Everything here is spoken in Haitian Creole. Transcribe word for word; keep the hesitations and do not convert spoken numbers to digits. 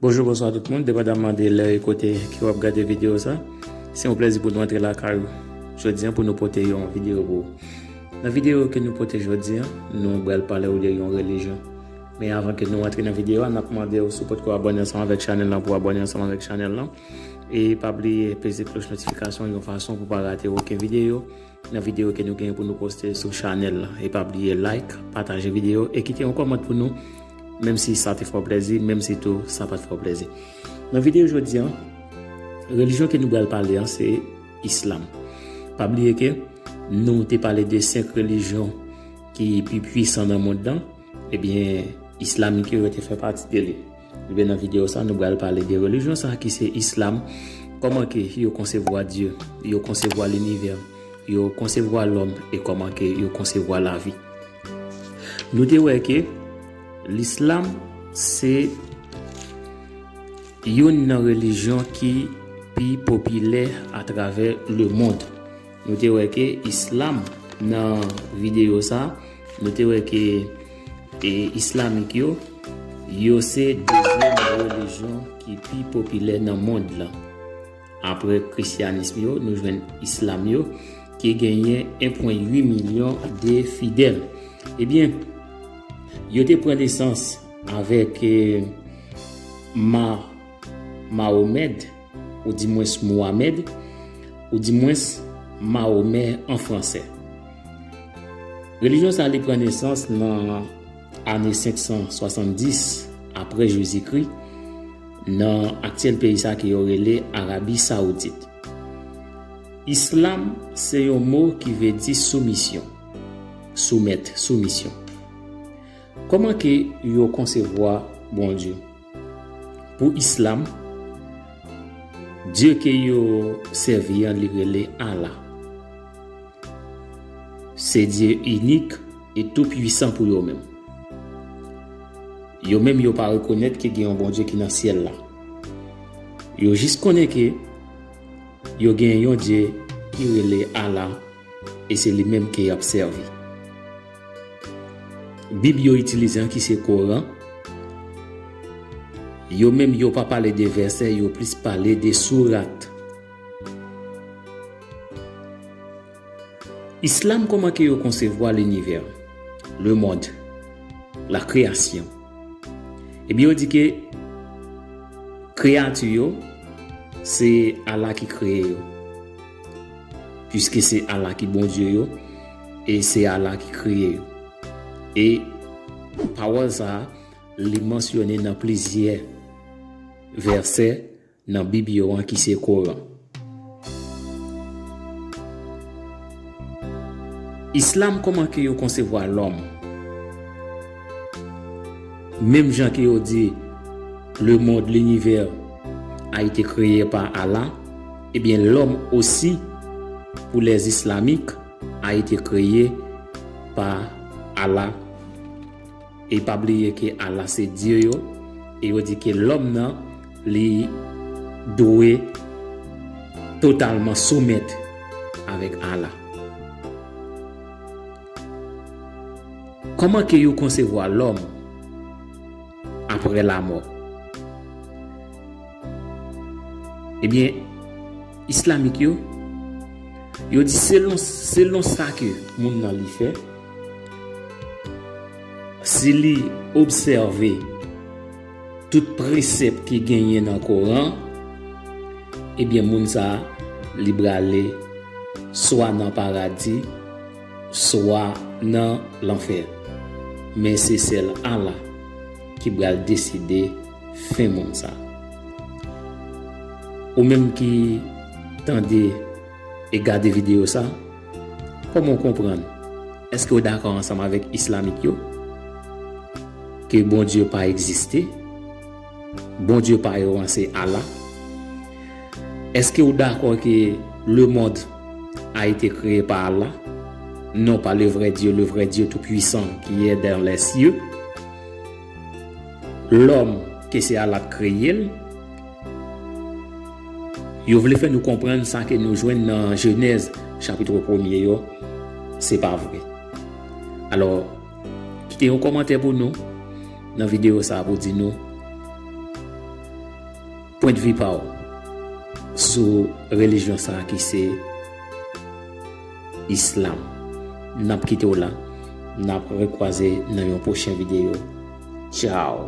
Bonjou, bonswa tout moun, depandaman de lè e kote ke w ap gade videyo sa. Se yon plèzi pou nou antre lakay ou jodi a pou nou pote yon videyo pou ou. Nan videyo ke nou pote jodi a, nou pral pale w de yon relijyon. Men avan ke nou antre nan videyo a, n ap mande w, si w potko abòne ansanm avèk chanèl lan, pou w abòne ansanm avèk chanèl lan. E pa bliye peze klòch notifikasyon yon fason pou w pa rate okenn videyo nan videyo ke nou gen pou nou poste sou chanèl lan. E pa bliye like, pataje videyo e kite yon kòmant pou nou, menm si sa te fè w plèzi, menm si tou sa pa t fè w plèzi. Nan videyo jodi a, relijyon ke nou pral pale a, se Islam. Pa bliye ke nou te pale de senk relijyon ki pi pwisan nan mond lan. Ebyen, Islamik yo, yo te fè pati de li. Ebyen, nan videyo sa, nou pral pale de relijyon sa ki se Islam, kòman ke yo konsevwa Dye, yo konsevwa linivè, yo konsevwa lòm e kòman ke yo konsevwa lavi. Nou te wè ke Lislam se youn nan relijyon ki pi popilè atravè lemonn. Nou te wè ke Islam nan videyo sa, nou te wè ke e, Islamik yo, yo se dezyèm relijyon ki pi popilè nan mond lan. Apre Krisyanism yo, nou jwenn Islam yo, ki genyen en pwen uit milyon de fidèl. Ebyen, yo te pran nesans avèk e, Ma, Mahomed, oudimwens Mohamed, oudimwens Mahomè an fransè. Relijyon sa li pran nesans nan ane senk san swasanndis apre Jezikri, nan aktyèl peyi sa ke yo rele Arabi Saoudit. Islam se yon mo ki vle di soumisyon, soumèt, soumisyon. Kòman ke yo konsevwa Bondye? Pou Islam, Dye ke yo sèvi an, li rele Allah. Se Dye inik e tou pwisan pou yo menm. Yo menm yo pa rekonèt ke gen yon Bondye ki nan syèl la. Yo jis konnen ke yo gen yon Dye ki rele Allah e se li menm ke y ap sèvi. Bib yo itilize an ki se Koran, yo menm yo pa pale de vèsè, yo plis pale de sourat. Islam, kòman ke yo konsevwa linivè, lemonn, la kreyasyon? Ebyen, yo di ke kreyati yo, se Allah ki kreye yo. Piske se Allah ki Bondye yo, e se Allah ki kreye yo. E pawòl sa a, li mansyone nan plizyè vèsè nan Bib yo an ki se Koran. Islam, kòman ke yo konsevwa lòm? Menm jan ke yo di lemonn, linivè, a été créé par Allah, ebyen lòm osi, pou les islamiques, a été créé par Allah. E pa bliye ke Allah se Dye yo, e yo di ke lòm nan, li dwe totalman soumèt avèk Allah. Kòman ke yo konsevwa lòm apre lamò? Ebyen, islamik yo, yo di selon, selon sa ke moun nan li fè, si li obsève tout presèp ki genyen nan Koran, ebyen, moun sa a, li prale swa nan paradi, swa nan lanfè. Men se sèl Allah ki pral deside fen moun sa. Ou menm ki tande e gade videyo sa, kòman w konprann? Èske w dakò ansanm avèk islamik yo ke Bondye pa egziste? Bondye pa yo an se Allah. Èske w dakò ke le monde a été créé par Allah, non pas le vrai Dieu, le vrai Dieu tout-puissant qui est dans les cieux? Lòm ke se Allah k kreye l, yo vle fè nou konprann sa ke nou jwenn nan Jenèz chapit premye yo, se pa vre. Alò, kite yon kòmantè pou nou nan videyo sa a pou di nou pwendvi pa w sou relijyon sa a ki se Islam. N ap kite w la. N ap rekwaze nan yon pwochen videyo. Tchao.